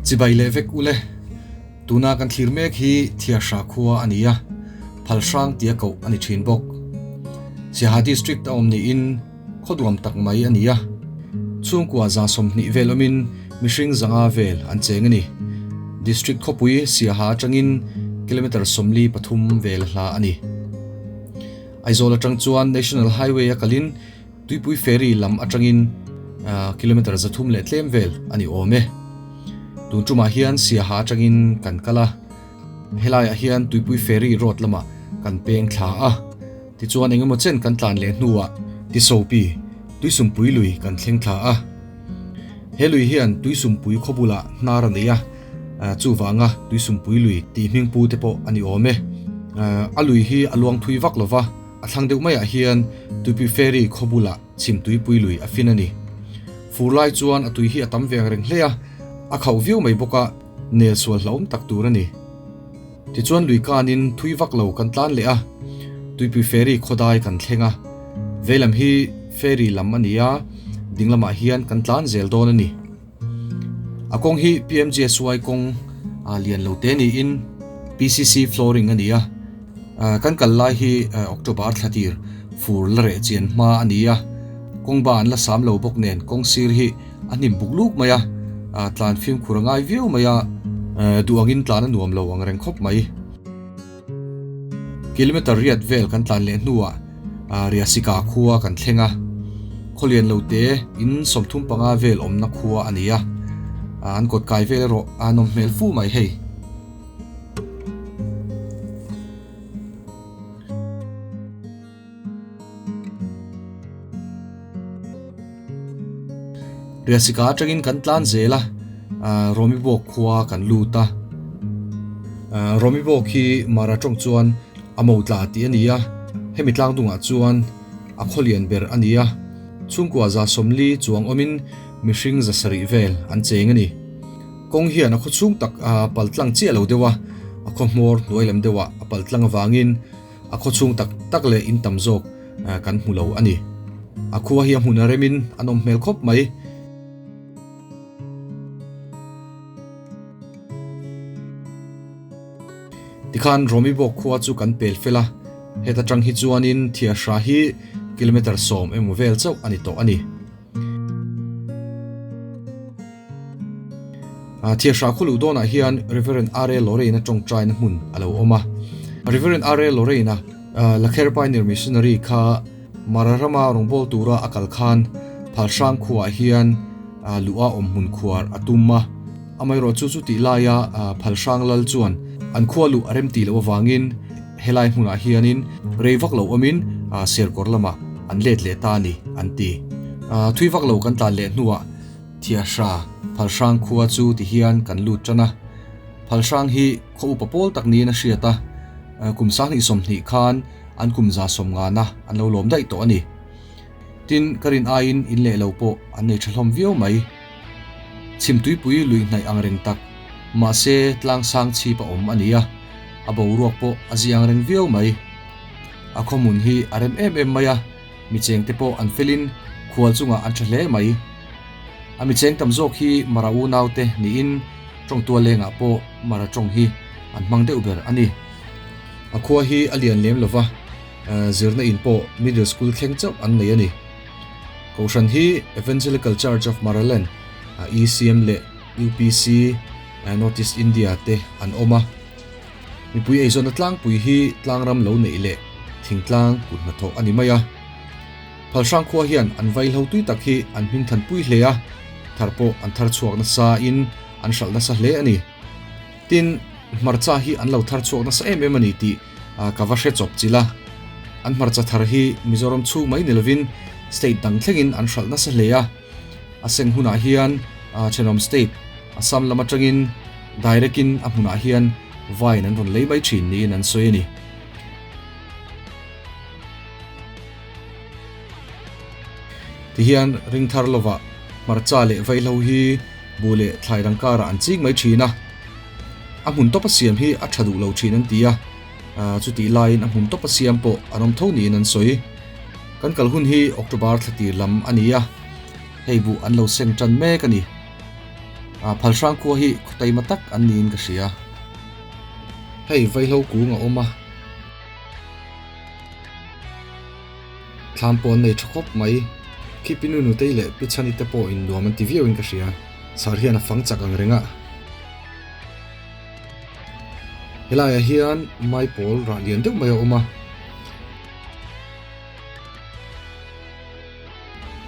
Chibai leh vek ule, tuna kan thlir mek hi Thiahra khua a ni a, Phalhrang tia koh a ni thin bawk. Siaha District a awm niin khaw duam tak mai a ni a, chhungkua 120 vel awmin mihring 500 vel an cheng a ni. District khawpui Siaha atangin kilometre 43 vel a hla a ni. Aizawl atang chuan National Highway a kalin Tuipui Ferry lam atangin kilometre 300 leh tlem vel a ni awm e. Tun tumah hian Siaha atangin kan kal a, helaiah hian Tuipui Ferry road lamah kan peng thla a. Tichuan engemaw chen kan tlan leh hnuah Tisopi, Tuisumpui lui kan thleng thla a. He lui hian Tuisumpui khaw bulah hnar a nei a, chuvanga Tuisumpui lui tih hming pu te pawh a ni awm e. A lui hi a luang thui vak lova, a thlang deuh maiah hian Tuipui Ferry khaw bulah chhim tuipui lui a fin a ni. Fur lai chuan a tui hi a tam ve ang reng hle a, a khauh viau mai bawk a, nel sual hlauhawm tak tur a ni. Tichuan lui kanin thui vak lo kan tlan leh a, Tuipui Ferry khawdai kan thleng a. Veilam hi Ferry lam a ni a, ding lamah hian kan tlan zel dawn a ni. A kawng hi PMGSY kawng a lian lo te niin PCC flooring a ni a. Kan kal lai hi October thla tir fur la reh chian hma a ni a, kawng ba an la sam lo bawk nen kawng sir hi a hnim buk luk mai a, tlan fimkhur a ngai viau mai a, duh angin tlan a nuam lo ang reng khawp mai. Kilometer riat vel kan tlan leh hnuah Riasika khua kan thleng a, khawlian lo te in 35 vel awmna khua a ni a, an kawt kai vel erawh a nawm hmel fu mai hei. Riasika atangin kan tlan zel a, Romibawk khua kan lut a. Romibawk hi Mara tawng chuan a motla tih a ni a, hemi tlang dungah chuan a khawlian ber a ni a. Chhungkua 140 chuang awmin mihring 700 vel an cheng a ni. Kawng hian a khawchhung tak a paltlang chiah lo deuh a, a khawhmawr hnuai lam deuhah a paltlang avangin a khawchhung tak tak leh in tam zawk kan hmu lo a ni. A khua hi a hmun a remin a nawm hmel khawp mai. Tikhan Romibawk khua chu kan pel fel a, heta tang hi chuanin Thiahra hi kilometre 10 emaw vel chauh a ni tawh a ni. Thiahra khawluh dawnah hian Rev. R. A. Lorraine-a tawngtaina hmun a lo awm a. Rev. R. A. Lorraine-a Lakher Pioneer Missionary kha Mara rama rawngbâwl tura a kal khan Phalhrang khuaah hian luha awm hmun khuar a tum a. Amaherawhchu chu tih laia Phalhrang lal chuan an khua luh a rem tih loh avangin helai hmunah hianin rei vak lo awmin Serkawr lamah an let leh ta a ni an ti. Thui vak lo kan tlan leh hnuah Thiahra, Phalhrang khua chu ti hian kan lut tan a. Phalhrang hi khaw upa pawl tak niin a hriat a, kum 2020 khan an kum 150na an lo lawm daih tawh a ni. Tin, ka rin aiin in leh lo pawh an nei tha hlawm viau mai. Chhimtuipui lui hnaih ang reng tak, mahse tlang sang chhip a awm a ni a, a boruak pawh a zi ang reng viau mai. A khawhmun hi a rem em em mai a. Mi chengte pawh an felin khual chungah an tha hle mai. A mi cheng tam zawk hi Mara unaute niin tawngtua lengah pawh Mara tawng hi an hmang deuh ber a ni. A khua hi a lian lem lova, zirna in pawh middle school thleng chauh an nei a ni. Kohhran hi Evangelical Church of Maraland, ECM leh UPC, North East India te an awm a. Mipui eizawnna tlangpui hi tlangram lo neih leh thingtlang kut hnathawh a ni mai a. Phalhrang khua hian an vaihlo tui tak hi an hming thanpui hle a, thar pawh an thar chhuak nasa in an hralh nasa hle a ni. Tin, hmarcha hi an lo thar chhuak nasa em em a ni tih ka va hre chawp chilh a. An hmarcha thar hi Mizoram chhung mai ni lovin state dang thlengin an hralh nasa hle a. A seng hunah hian thenawm state Assam lam atangin direct in a hmunah hian vine an rawn lei mai thin niin an sawi a ni. Tihian ring thar lovah hmarcha leh vaihlo hi buh leh thlai dang karah an ching mai thin a, a hmun tawpa siam hi a tha duh lo thin an ti a, chutih laiin a hmun tawpa siam pawh an awm tho niin an sawi. Kan kal hun hi October thla tir lam a ni a, hei buh an lo seng tan mek a ni. Phalhrang khua hi khaw taima tak an niin ka hria. Hei vaihlo kung a awm a. Thlam pawh an nei tha khawp mai. Khi Pi Nunutei leh Pi Chhani te pawh in nuam an ti viau in ka hria. Sar hian a fang chak ang reng a. Helaiah hian maipawl rah lian deuh mai a awm a.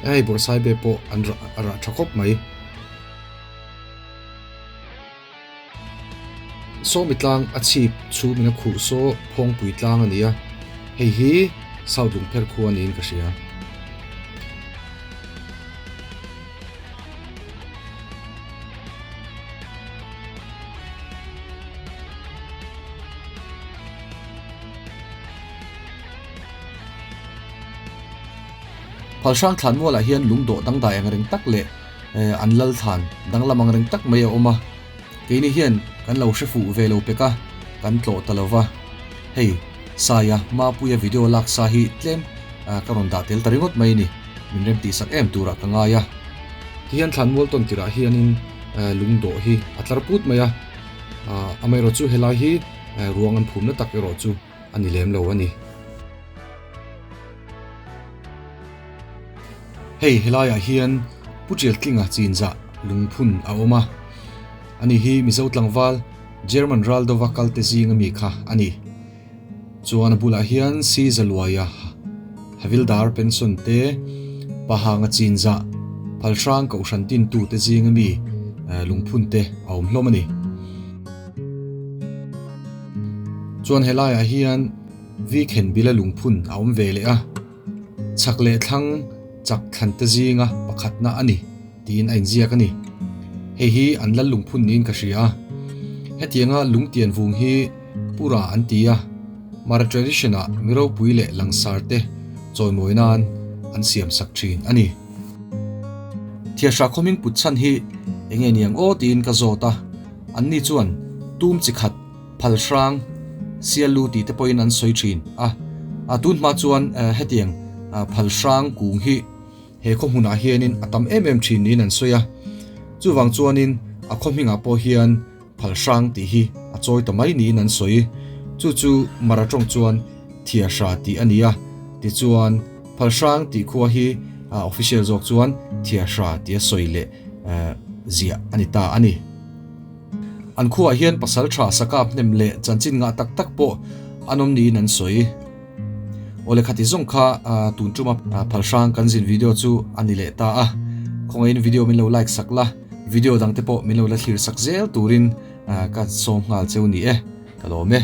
Hei bawrhsaibe pawh an rah a rah tha khawp mai. Sawmi tlang a chhip chhum in a khuh saw phawngpui tlang a ni a, hei hi South Lungpher khua niin ka hria. Phalhrang thlanmualah hian lungdawh dangdai ang reng tak leh an lal thlan danglam ang reng tak mai a awm a, keini hian kan lo hre fuh ve lo pek a, kan tlawh ta lo va. Hei, Saia Mapuia video lak sa hi tlem ka rawn dah tel ta ringawt mai a ni, min rem tihsak em turah ka ngai a. Tihian thlanmual tawn tirah hianin lungdawh hi a tlar put mai a, amaherawhchu helai hi ruang an phumna tak erawh chu a ni lem lo a ni. Hei helaiah hian Pu Ṭialtlinga chinzah lungphun a awm a, ani hi Mizo tlangval German Raldova kalte zinga mi kha a ni. Chuan a bulah hian Si Zaluaia Havildar pension te, Pahanga chinzah Phalhrang Kohhran tintute zinga mi lungphun te a awm hlawm a ni. Chuan helaiah hian Vi Khenbila lungphun a awm ve leh a, chhak leh thlang chak thlan te zinga pakhatna a ni tiin a inziak a ni. Hei hi an lal lungphun niin ka hria a, hetianga lungtian vung hi Pura an ti a, Mara tradition-ah mi ropui leh langsar te chawimawi nan an siam sak thin a ni. Thiahra khawming put chhan hi enge niang aw tiin ka zawt a, anni chuan tum chi khat phal hrang sial lu tih te pawhin an sawi thin a, a tun hma chuan hetiang phal hrang kung hi he khaw hmunah hianin a tam em em thin niin an sawi a, chuvang chuanin a khaw hmingah pawh hian phal hrang tih hi a chawi ta mai niin an sawi, chu chu Mara tawng chuan Thia Hra tih a ni a, tichuan phal hrang tih khua hi official zawk chuan Thia Hra tih a sawi leh ziah a ni ta a ni. An khuaah hian pasal tha sakap hnem leh chanchin ngah tak tak pawh an awm niin an sawi. Awle khati zawng kha tun tuma phalhrang kan zin video chu a ni leh ta a. Khawngaihin video min lo like sak la, video dang te pawh min lo la thlir sak zel turin ka sawm nghal cheu ni e. Ka lawm e.